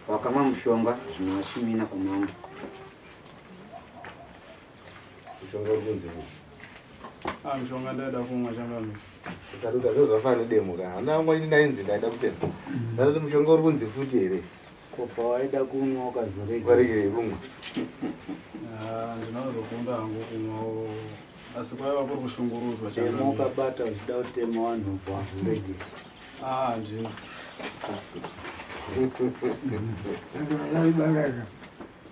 Wakamwa mushonga zvino wachimina pamambo. Mushonga uri kunzi Ah, mushonga ndaida kumwa changamire. Usaruka zvo zvafana nedemo ka. Hana wangu ini ndainzi ndaida kutenda. Ndati mushonga uri kunzi futi here? Ko pawaida kunwa ukazorega. Waregerei kumwa? Ah, ndinozokunda hangu kumwa asi kwaiva kuri kushungurudzwa Demo ukabata uchida kutema vanhu ubva wazoregera. Ah, ndino.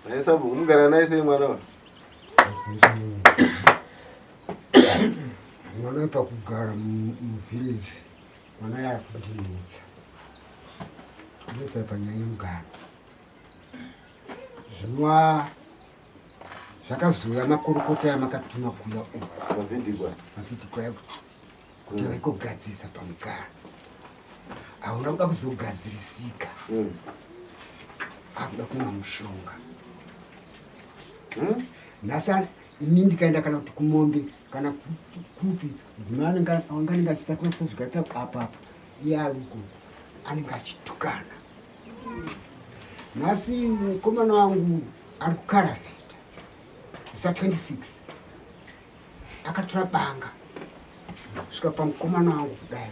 Naye sabhuku mugara naye sei mwana wa? Mwana pakugara muvillage mwana yakundinetsa netsa panyaya yemugaro zvinova zvakazouya makorokota yamakatuma kuya uku Mavhidhigwa. mavhidhigwa ekuti kuti vaikogadzirisa pamugaro hauna kuda kuzogadzirisika akuda kumwa mushonga Nhasi ini ndikaenda kana kuti kumombe kana kupi mudzimai anenge anenge achisakasa zvikaita apa apa iye ari uko anenge achitukana. Nhasi mukomana wangu ari kukaravheta sa 26 akatora banga kusvika pamukomana wangu kudai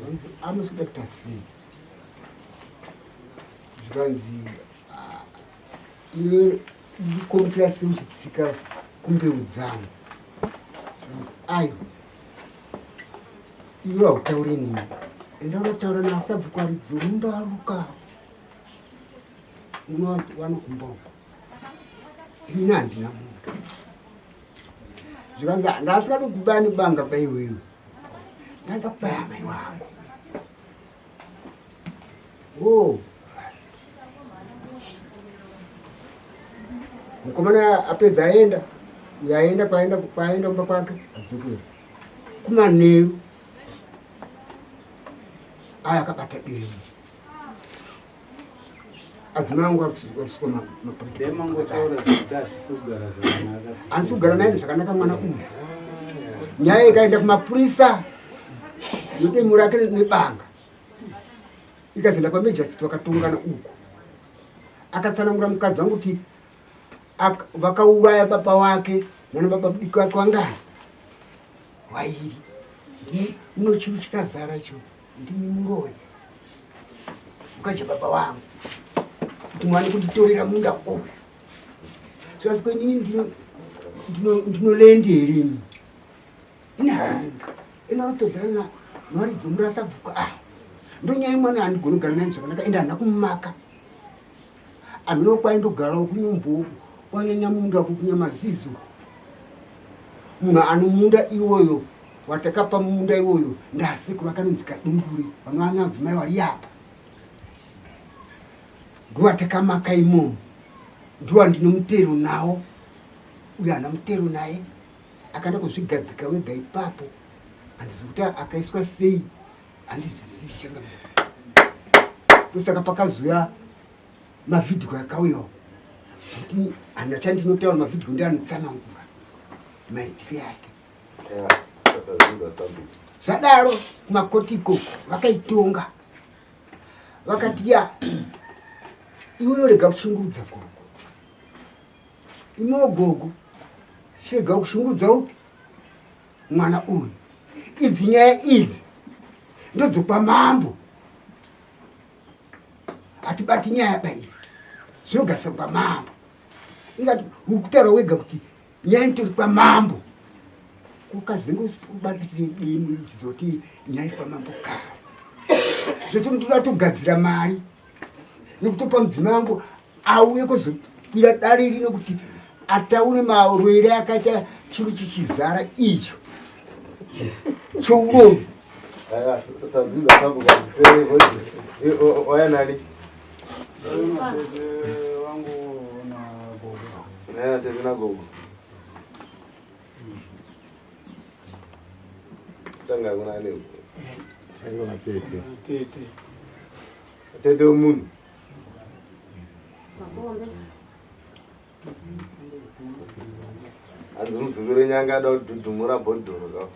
anzi anosvika kuita sei zvikanzi ah, iwe ukomukira sei uchitsika kumbeu dzangu zvikanzi ayo iwe hautaure nini enda unotaura nasabhuku aridzi undaruka unokumba uko ini handina munda zvikanzi ndasingadi kubaya nebanga baiwewe ndada kubaya mai wako Oh. Mukomana apedza aenda, uyo aenda kwaenda kwaenda kumba kwake adzokera. Kumanheru aya akabata demo. Adzimai angu arikuswa Demo ngotaura kuti hatisi kugara zvakanaka. Handisi kugara naye zvakanaka mwana uyu. Nyaya ikaenda kumapurisa nedemo rake nebanga. Ikazoenda kwamejasi vakatongana uko. Akatsanangura mukadzi wangu kuti vakauraya baba wake nana baba mudiki wake wangani wairi uno chiru chikazara cho ndimi muroyi mukadzi baba wangu kuti mwane kunditorera munda uyu zvazi ko inini ndinolendi here ini inamunda ino anopedzerana nwaridzi murasa bhuku ah ndonyaya mwana handigoni kugara naye zvakanaka ende handina kumumaka hameno kwaindogarawo kunyombo kwanyanya munda kukunyamazizo munhu anomunda iwoyo watakapa munda iwoyo ndasekuru akanonzi kadungure vanova madzimai wari apa ndiwatakamaka imomo ndiwa ndino mutero nawo uyo hana mutero naye akaenda kuzvigadzika wega ipapo handizi kuti akaiswa sei handizvizivi changa ndosaka pakazuya mavhidhiyo akauyawo kuti hana chandinotaura mavhidhiyo ndianotsanangura maitire ake Zvadaro kumakoti ikoko vakaitonga vakati ya iwewe rega kushungurudza gogo imewo gogo chirega kushungurudza upi mwana uyu idzi nyaya idzi ndodzokwa mambo hatibati nyaya ba iyi zvinogarisa kwamambo ingati uri kutaura wega kuti nyaya itori kwamambo kukazenge ubatire demo uchizoti nyaya iri kwamambo kare zvoti ndoda togadzira mari nekutopa mudzimai wangu auye kuzokwira dare rino kuti ataure marwere akaita chiro chichizara icho chourovi Oya nani? Tete wangu na gogo. Nena tete na gogo. Tanga kuna nani? Tanga na tete. Tete. Tete wemunhu. Hanzi muzukuru nyanga ada kudhudhumura bhodhoro ka.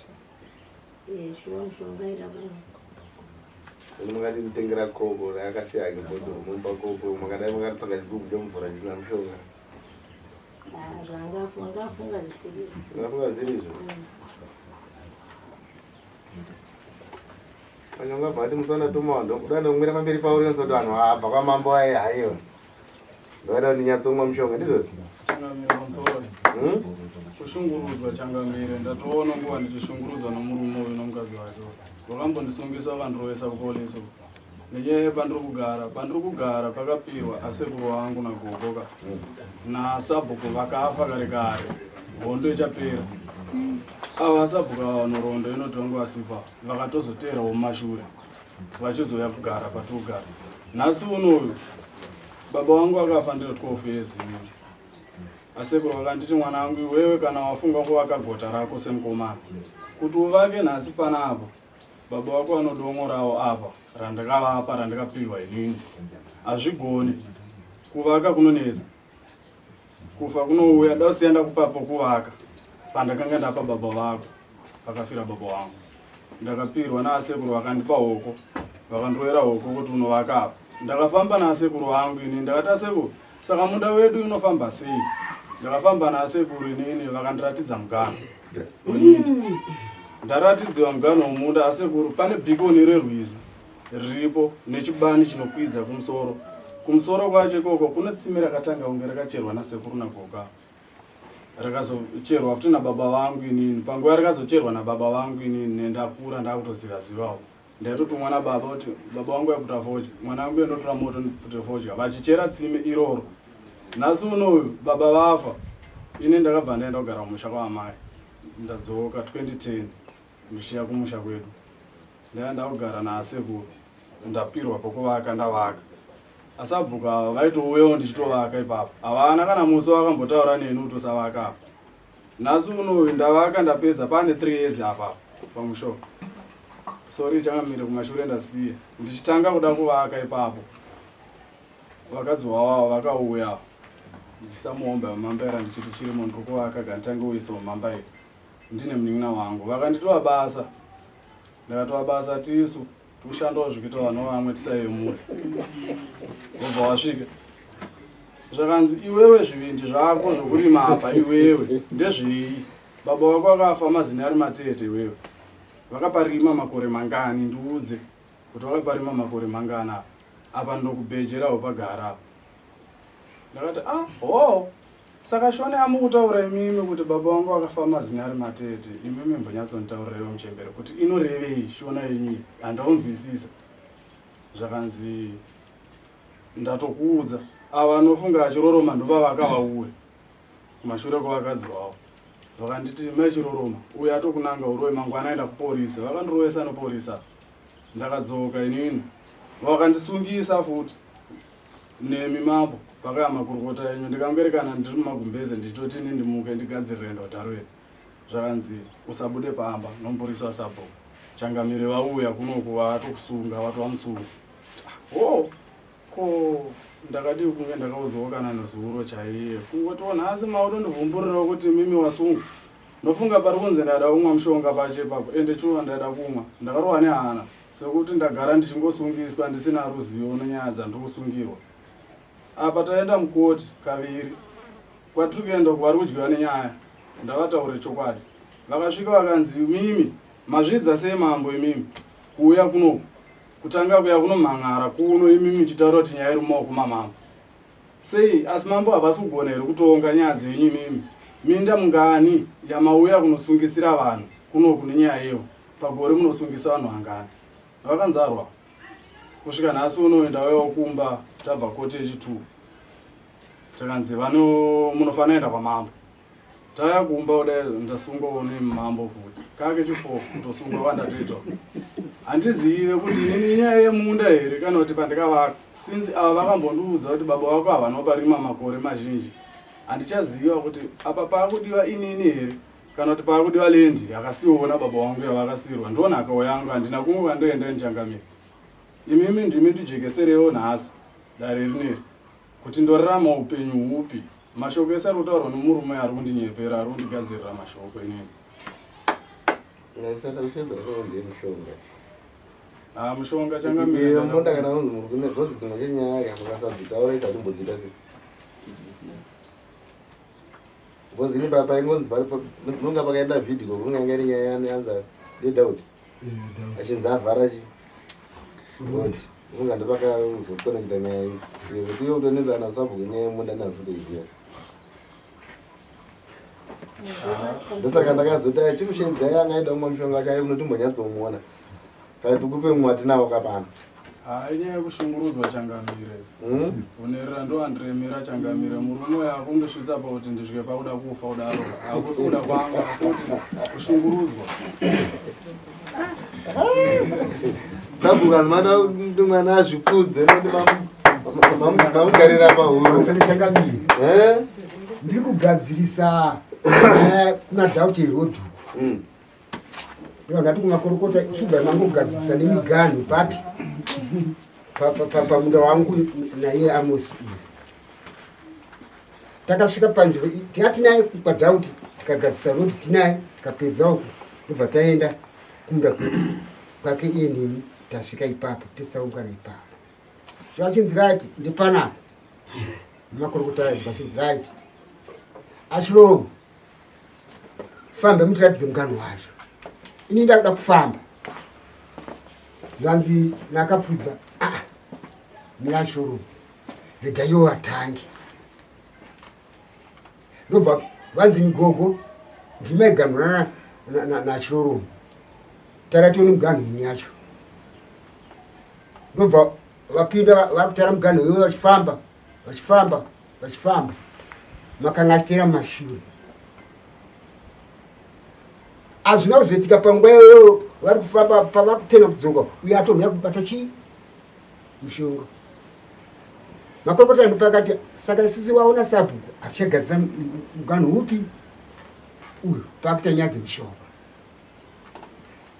Eh, shuwa mushonga ida kumwa. Ini mungati mutengera koko raakasiya ake bhodhoro momupa koko makadai makatanga chigubhu chemvura chisina mushonga. Zvaangafunga zvisiri. Angafunga zvisiri izvo. Panyonga bvati musana tuma vanhu kuda ndomwira pamberi pauri yonzoti vanhu abva kwamambo aye haiwa. Ndoda kuti ndinyatsomwa mushonga ndizvo? Changamire pamusoro. Kushungurudzwa changamire ndatoona nguva ndichishungurudzwa nomurume uyu nomukadzi wake. Vakambondisungisa vakandirovesa kupolisi. Nenyaya yepandiri kugara, pandiri kugara pakapirwa asekuru vangu nagogo ka. Nasabhuku vakafa kare kare. Hondo ichapera. Ava asabhuku ava nhoroondo inoti vangu vasipa vakatozoteerawo mumashure vachizouya kugara patiri kugara. Nhasi unoyu baba vangu vakafa ndiri 12 years inini. Asekuru vakanditi mwana wangu iwewe kana wafunga kuvaka gota rako semukomana kuti uvake nhasi panapa baba wako vanodomoravo apa randakavapa randakapihwa inini hazvigoni kuvaka kunonetsa kufa kunouya dausiya ndakupapo kuvaka pandakanga ndapa baba vako pakafira baba wangu ndakapirwa naasekuru vakandipa hoko vakandiroyera hoko kuti unovaka apa ndakafamba naasekuru vangu ini ndakati asekuru saka munda wedu unofamba sei ndakafamba naasekuru inini vakandiratidza mugano weminda ndaratidziwa mugano womunda asekuru pane bhikoni rerwizi riripo nechibani chinokwidza kumusoro kumusoro kwacho ikoko kune tsime rakatanga kunge rakacherwa nasekuru nagoga rakazocherwa futi nababa vangu inini panguva rakazocherwa nababa vangu inini nendakura ndakutoziva zivawo ndaitotumwa nababa kuti baba vangu vaiputa fodya mwana wangu endotora moto ndipute fodya vachichera tsime iroro nhasi unoyu baba vafa ini ndakabva ndaenda kugara kumusha kwaamai ndadzoka 2010 ndichiya kumusha kwedu ndaiva ndakugara naasekuru ndapirwa pokuvaka ndavaka asabhuku ava vaitouyawo ndichitovaka ipapo havana kana musi wakambotaura neni kuti usavaka apa nhasi unoyu ndavaka ndapedza pane 3 years apa pamusho sorry changamire kumashure ndasiya ndichitanga kuda kuvaka ipapo vakadzi wawavo vakauya ndichisamuomba yamambaira ndichiti chirimo ndiri kuvaka ganditange uisawo mambaira ndine munin'ina wangu vakanditova basa ndakatova basa tisu tikushandawo zvikuita vanhu vamwe tisayemura wobva wasvika zvakanzi iwewe zvivindi zvako zvokurima apa iwewe ndezvei baba wako akafa mazino ari matete iwewe vakaparima makore mangani ndiudze kuti vakaparima makore mangani apa apa ndokubhejerawo pagara apa ndakati ah hoo Saka shona yamukutaura imimi kuti baba vangu vakafa mazino ari matete imimi mbonyatsonditaurirewo muchembere kuti inorevei shona yenyu handaunzwisisa zvakanzi ndatokuudza ava anofunga achiroroma ndovavakavauwe kumashure kwavakadzi vavo vakanditi mai chiroroma uyo atokunanga urowe mangwana aenda kuporisa vakandirovesa noporisa ndakadzoka inini vakandisungisa futi nemi mambo pakaya makurukota enyu ndikangoerekana ndiri mumagumbeze ndichitoti ini ndimuke ndigadzirire ndodaro iri zvakanzi usabude pamba nomupurisa wasabhuku changamire vauya kunoku vatokusunga vatovamusunga o oh, ko ndakadii kunge ndakaudzwawo kana nezuro chaiye kungotiwo nhasi mautondivhumburirawo kuti mimi wasunga ndofunga pari kunzi ndaida kumwa mushonga pacho ipapo ende chuva ndaida kumwa ndakarohwa nehana Sekuti ndagara ndichingosungiswa ndisina ruzivo nenyaya dzandiri kusungirwa. Apa taenda mukoti kaviri. Kwatiri kuenda uku vari kudyiwa nenyaya. Ndavataure chokwadi. Vakasvika vakanzi imimi mazvidza sei mambo imimi kuuya kunoku kutanga kuya kunomhan'ara kuno imimi muchitaura kuti nyaya iri mumaoko mamambo. Sei asi mambo havasi kugona here kutonga nyaya dzenyu imimi? Minda mungani yamauya kunosungisira vanhu kunoku nenyaya yehu? Pagore munosungisa vanhu vangani? Vakanzarwa kusvika nhasi uno ndauyawo kumba tabva koti yechi2 takanzi vano munofanira enda kwamambo tauya kumba kudai ndasungwawo nemambo futi kake chi4 kutosungwa kwandatoita handizive kuti inini inyaya yemunda here kana kuti pandikavaka since ava vakambondiudza kuti baba vako havana kuparima makore mazhinji handichaziva kuti apa paakudiwa inini here kana kuti paakudiwa lendi yakasiiwawo nababa wangu yavakasiirwa ndonhakawo yangu handina kumwe kwandoenda ndichangamira imimi ndimi ndijekeserewo nhasi dare rineri kuti ndorarama upenyu hupi mashoko ese ari kutaurwa nomurume ari kundinyepera ari kundigadzirira mashoko inini. Ah, mushonga changamire. Munda kana unzi murume zvonzi dzimwe chenyaya mukasadzitaura isatimbodziita sei. Because ini papa ingonzi nonga pakaenda video kunga yanga iri nyaya yanza ndedoubt. Achinzi avhara chi. Road. Nonga ndopakazokonekta nyaya iyi. Yekuti iwe kutonetsa ana sabhuku nyaya yemunda nazotoiziva. Ndosaka ndakazoti achimushedzai anga aida kumwa mushonga wacho ayi unotimbonyatsomuona. Kai tikupe mumwe watinawo kapano. Hayi nyaya yekushungurudzwa changamire. Unerera ndo andiremera changamire. Murume uyo akundisvitsa pakuti ndisvike pakuda kufa kudaro. Hakusi kuda kwangu asi kuti kushungurudzwa. Sabhuku mada kuti mwana azvikudze nekuti mamugarira pahuro. Changamire. Eh? Ndiri kugadzirisa nyaya kuna doubt yeroad. Ndati kumakorokota shuga mangogadzirisa nemiganhu papi pamunda wangu naiye Amos uyu. Takasvika panzvimbo tikati naye kwadhauti tikagadzirisa road tinaye tikapedza uku ndobva taenda kumunda kwedu kwake iye neni tasvika ipapo tisaungana ipapo. Zvachinzi right ndipanapa nemakorokota ayo zvachinzi right achiromo fambe mutiratidze muganhu wacho ini ndakuda kufamba zvanzi nakapfudza ah, murachoro rega iwo vatange ndobva vanzi migogo ndimaiganhurana nachiroromo taratione muganhu ini yacho ndobva vapinda vakutara muganhu iyoyo vachifamba vachifamba vachifamba makanga achiteera mumashure hazvina kuzoitika panguva iyoyo vari kufamba pavakutena kudzoka uyo atomhuya kubata chii mushonga makorokota ndopakati saka isusu waona sabhuku hatichagadzira muganhu upi uyu pakuita nyaya dzemishonga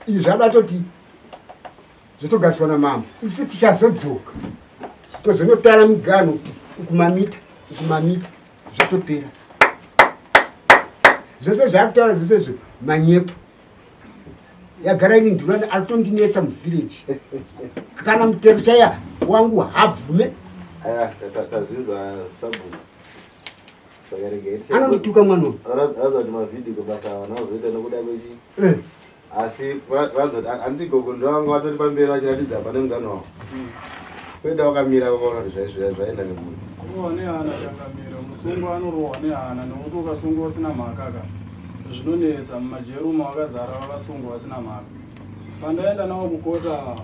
izvi zvadatoti zvotogadziswa namambo isu tichazodzoka tozonotara miganho ukumamita ukumamita zvatopera zvese zvaakutaura zvese izvo manyepo yagara ini ndurani arikutondinetsa muvillage kana mutero chaiya wangu habvume tazvinzwa sabhuku anondituka mwana uyu kuti mavhidhio basa vana vazoita nokuda kwechi eh. asi vazoti hanzi gogo ndovanga vatori pamberi vachiratidza pane mugano wavo kwete wakamira vakaona kuti zvaenda nemunhu kurohwa nehana changamire musungwa anorohwa nehana nekuti ukasungwa usina mhaka ka zvinonetsa mumajeruma wakazara vakasungwa vasina mhaka pandaenda navo kukota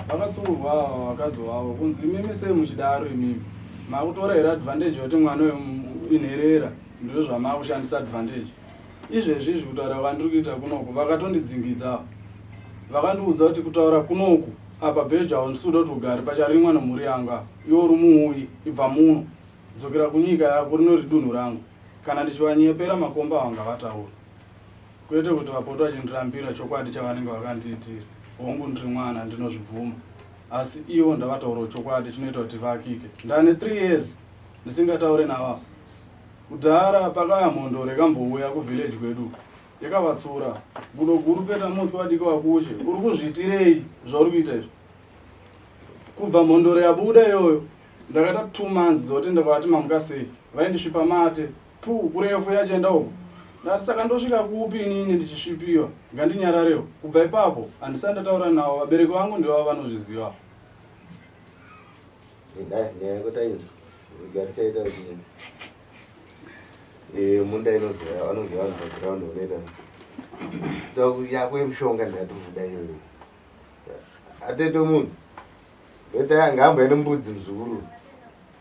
vakatsurwa ava vakadzi vavo kunzi imimi sei muchidaro imimi makutora here advantage yekuti mwana uyu inherera ndizvo zvamakushandisa advantage izvezvi izvi kutaura kwandiri kuita kunoku vakatondidzingidza vakandiudza kuti kutaura kunoku apa bhejo handisi kuda kuti ugare pacharimwa nemhuri yangu apa iwe uri muuyi ibva muno dzokera kunyika yako rinori dunhu rangu kana ndichivanyepera makomba avo ngavataura kwete kuti vapote vachindirambira chokwadi chavanenge vakandiitira hongu ndiri mwana ndinozvibvuma asi ivo ndavataurawo chokwadi chinoita kuti vakike ndane 3 years ndisingataure navo Kudhara pakauya mhondoro yakambouya kuvillage kwedu yakavatsura gudo guru peta muswe vadiki vakushe uri kuzviitirei zvauri kuita izvi kubva mhondoro yabuda iyoyo ndakaita two months dzoti ndakavati mamuka sei vaindisvipa mate pu kurefu yachienda uko ndati saka ndosvika kupi inini ndichisvipiwa ngandinyararewo kubva ipapo handisati ndataura navo vabereki vangu ndivavo vanozviziva Nyaya yako tainzwa. Rega tichaita kuti eh, munda inoziva vanoziva vanhu paground vanoita yako yemushonga ndatovuda iyoyo atete munhu ndoita ngaamboende mbudzi muzukuru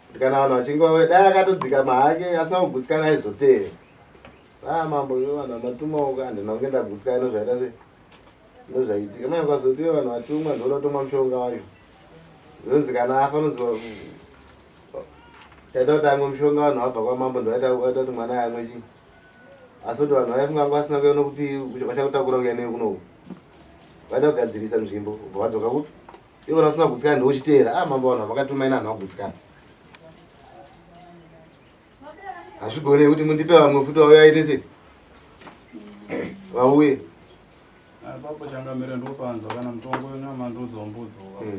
kuti kana vanhu vachinge vauya dai akatodzikama hake asina kugutsikana aizoteera ah mambo yo vanhu vamatumwa uka handina kunge ndagutsikana ndozvaita sei ndozvaitika mai ukazotiwe vanhu vatumwa ndoda kutomwa mushonga wacho Zvonzi kana afa anonzi taita kuti amwe mushonga vanhu vabva kwamambo ndovaita kuti mwana amwe chii asi kuti vanhu vaifunga vanga vasina kuya nokuti vachakutakura kuya newe kunoku vaida kugadzirisa nzvimbo ubva vadzoka kupi ivo vasina kugutsikana ndochiteera a ah, mambo vanhu vakatuma ina vanhu vagutsikana hazvigone kuti mundipe vamwe futi vauya aite sei vauye. Ipapo changamire ndopanzwa kana mutongo wenyu wamandudza wambudzi uva.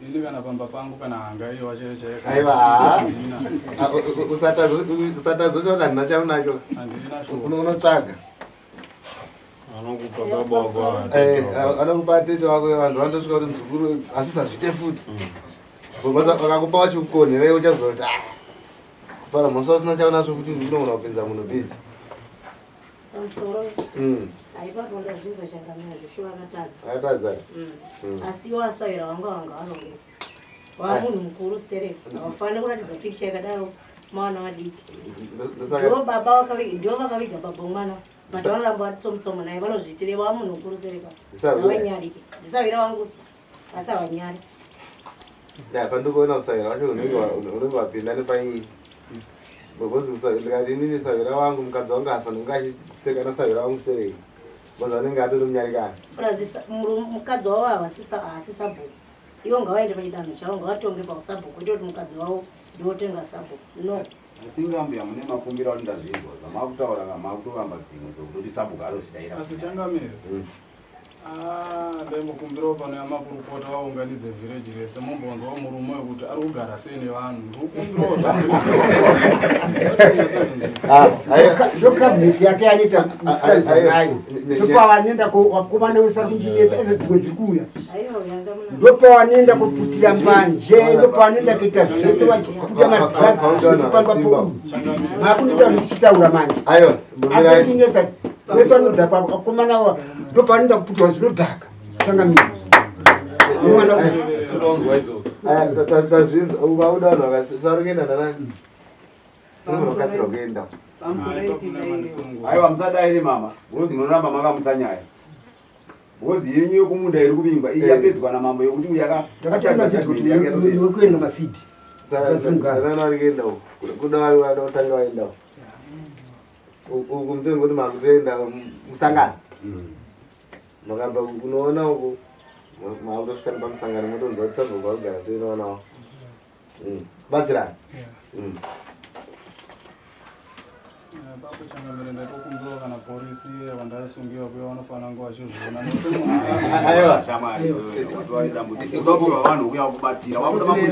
Ini kana pamba pangu kana hanga iyo wacho chaiyo. Aiwa. Ah, usatadzo chaona handina chaunacho. Handina shuwa. Unotsvaga. Anokupa baba wako. Eh, anokupa tete wako vanhu vanotosvika kuti muzukuru asi usazviite futi. Vakakupa wachikukonhera iwe uchaziva kuti ah kupara mhosva usina chaunacho futi unogona kupinza munhu busy. Pamusoro aipapo ndazvinzwa changamira zveshuwa akatadza. Akatadza. Asi iwo asawira wanga wanga vanonge wamunhu mukuru stereki haufaniri kuratidza picture yakadaro mwana vadiki. Ndivo baba vakaviga ndivo vakaviga baba mwana but vanoramba vari tsomutsomo naye vanozviitire wamunhu mukuru stereki havanyarike ndisawira wangu asi havanyari. Ya pandikuona usawira wacho unenge wapinda nepaii because ndikati inini sawira wangu mukadzi wangu afa ndinge achiseka nasawira wangu serei because anenge atori munyarikani. Plus mukadzi wavo haasi sabhuku ivo ngavaende pachidanho chavo ngavatonge pausabhuku kwete kuti mukadzi wavo ndiwotenga sabhuku no. I think ambuya mune makumbira kuti ndazvinzwa zvamakutaura ka makutovamba dzimwe dzokutoti sabhuku arozvidaira. Asi changamire. Ah, ndaimbokumbirawo pano yamakurukota vaunganidze vhireji rese mumbonzwawo murume wekuti ari kugara sei nevanhu ndikukumbirawo. Ndo kabineti yake yanoita musikanzwa nayo ndopavanoenda vakomana vese vari kundinetsa idzo dzimwe dziri kuuya ndopavanoenda kuputira mbanje ndopavanoenda kuita zvese vachiputa madrugs zvese pamba pouyu makundiita ndichitaura manje akundinetsa vese vanodhakwa vakomana ava ndopavanoenda kuputirwa zvinodhaka changamira nemwana uyu. Tazvinzwa ukauda vanhu vakasarukenda nanani unogona kukasira kuenda. Aiwa musadaire mama because munoramba makamutsa nyaya because yenyu yekumunda iri kuvingwa iyi yapedzwa namambo yekuti uyu ndakatoona vhidhi kuti wekuenda mafidhi Saka vari kuenda uku kuda vari vada kutanga vaenda uku uku mutengo kuti makutoenda musangano makabva kunoona uku makutosvika nepamusangano motonzwa kuti sabhuku vakugara sei noonawo batsirani. Papo changamire ndaitokumbirawo kana porisi vandasungiwa kuya vanofanira kunge vachizviona. Aiwa. Shamwari, wati dambudziko. Unopiwa vanhu kuuya kubatsira. Wakuda mambo.